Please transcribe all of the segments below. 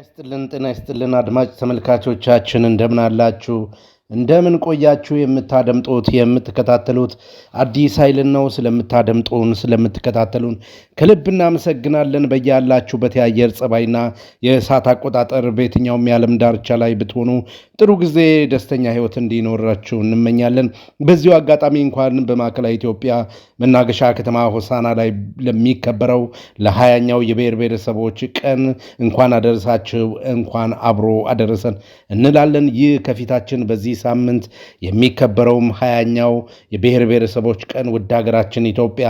ይስጥልን፣ ጤና ይስጥልን አድማጭ ተመልካቾቻችን፣ እንደምን አላችሁ? እንደምን ቆያችሁ? የምታደምጡት የምትከታተሉት አዲስ ኃይልን ነው። ስለምታደምጡን ስለምትከታተሉን ከልብ እናመሰግናለን። በያላችሁበት የአየር ጸባይና የእሳት አቆጣጠር በየትኛውም የዓለም ዳርቻ ላይ ብትሆኑ ጥሩ ጊዜ፣ ደስተኛ ህይወት እንዲኖራችሁ እንመኛለን። በዚሁ አጋጣሚ እንኳን በማዕከላዊ ኢትዮጵያ መናገሻ ከተማ ሆሳና ላይ ለሚከበረው ለ20ኛው የብሔር ብሔረሰቦች ቀን እንኳን አደረሳችሁ፣ እንኳን አብሮ አደረሰን እንላለን። ይህ ከፊታችን በዚህ ሳምንት የሚከበረውም 20ኛው የብሔር ብሔረሰቦች ቀን ውድ ሀገራችን ኢትዮጵያ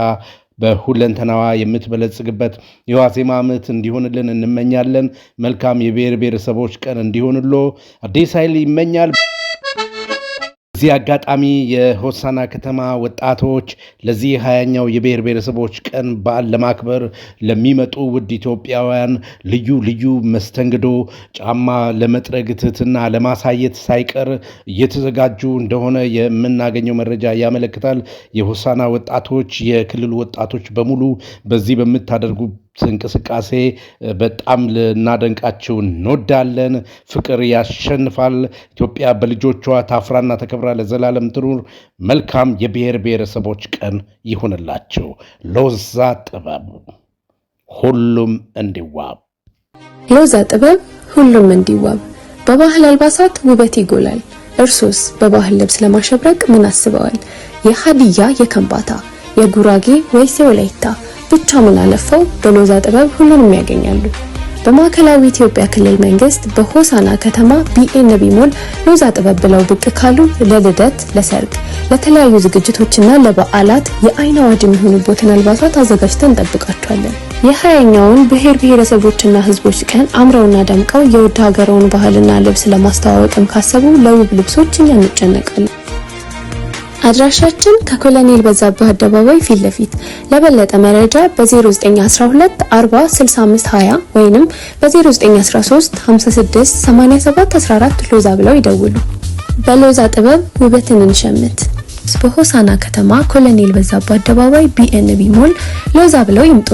በሁለንተናዋ የምትበለጽግበት የዋዜማ ዓመት እንዲሆንልን እንመኛለን። መልካም የብሔር ብሔረሰቦች ቀን እንዲሆንሎ አዲስ ኃይል ይመኛል። በዚህ አጋጣሚ የሆሳና ከተማ ወጣቶች ለዚህ 20ኛው የብሔር ብሔረሰቦች ቀን በዓል ለማክበር ለሚመጡ ውድ ኢትዮጵያውያን ልዩ ልዩ መስተንግዶ፣ ጫማ ለመጥረግ፣ ትህትና ለማሳየት ሳይቀር እየተዘጋጁ እንደሆነ የምናገኘው መረጃ ያመለክታል። የሆሳና ወጣቶች፣ የክልሉ ወጣቶች በሙሉ በዚህ በምታደርጉ እንቅስቃሴ በጣም ልናደንቃችሁ እንወዳለን። ፍቅር ያሸንፋል። ኢትዮጵያ በልጆቿ ታፍራና ተከብራ ለዘላለም ትኑር። መልካም የብሔር ብሔረሰቦች ቀን ይሁንላችሁ። ሎዛ ጥበብ፣ ሁሉም እንዲዋብ። ሎዛ ጥበብ፣ ሁሉም እንዲዋብ። በባህል አልባሳት ውበት ይጎላል። እርሶስ በባህል ልብስ ለማሸብረቅ ምን አስበዋል? የሀዲያ፣ የከምባታ፣ የጉራጌ ወይስ የወላይታ? ብቻ ምን አለፋው በሎዛ ጥበብ ሁሉንም ያገኛሉ። በማዕከላዊ ኢትዮጵያ ክልል መንግስት በሆሳና ከተማ ቢኤንቢ ሞል ሎዛ ጥበብ ብለው ብቅ ካሉ ለልደት፣ ለሰርግ፣ ለተለያዩ ዝግጅቶችና ለበዓላት የአይን አዋጅ የሚሆኑበትን አልባሳት አዘጋጅተን እንጠብቃቸዋለን። የ20ኛውን ብሔር ብሔረሰቦችና ሕዝቦች ቀን አምረውና ደምቀው የውድ ሀገረውን ባህልና ልብስ ለማስተዋወቅም ካሰቡ ለውብ ልብሶች እኛ እንጨነቃለን። አድራሻችን ከኮሎኔል በዛብህ አደባባይ ፊት ለፊት። ለበለጠ መረጃ በ0912 40 65 20 ወይንም በ0913 56 87 14 ሎዛ ብለው ይደውሉ። በሎዛ ጥበብ ውበትን እንሸምት። በሆሳና ከተማ ኮሎኔል በዛብህ አደባባይ ቢኤንቢ ሞል ሎዛ ብለው ይምጡ።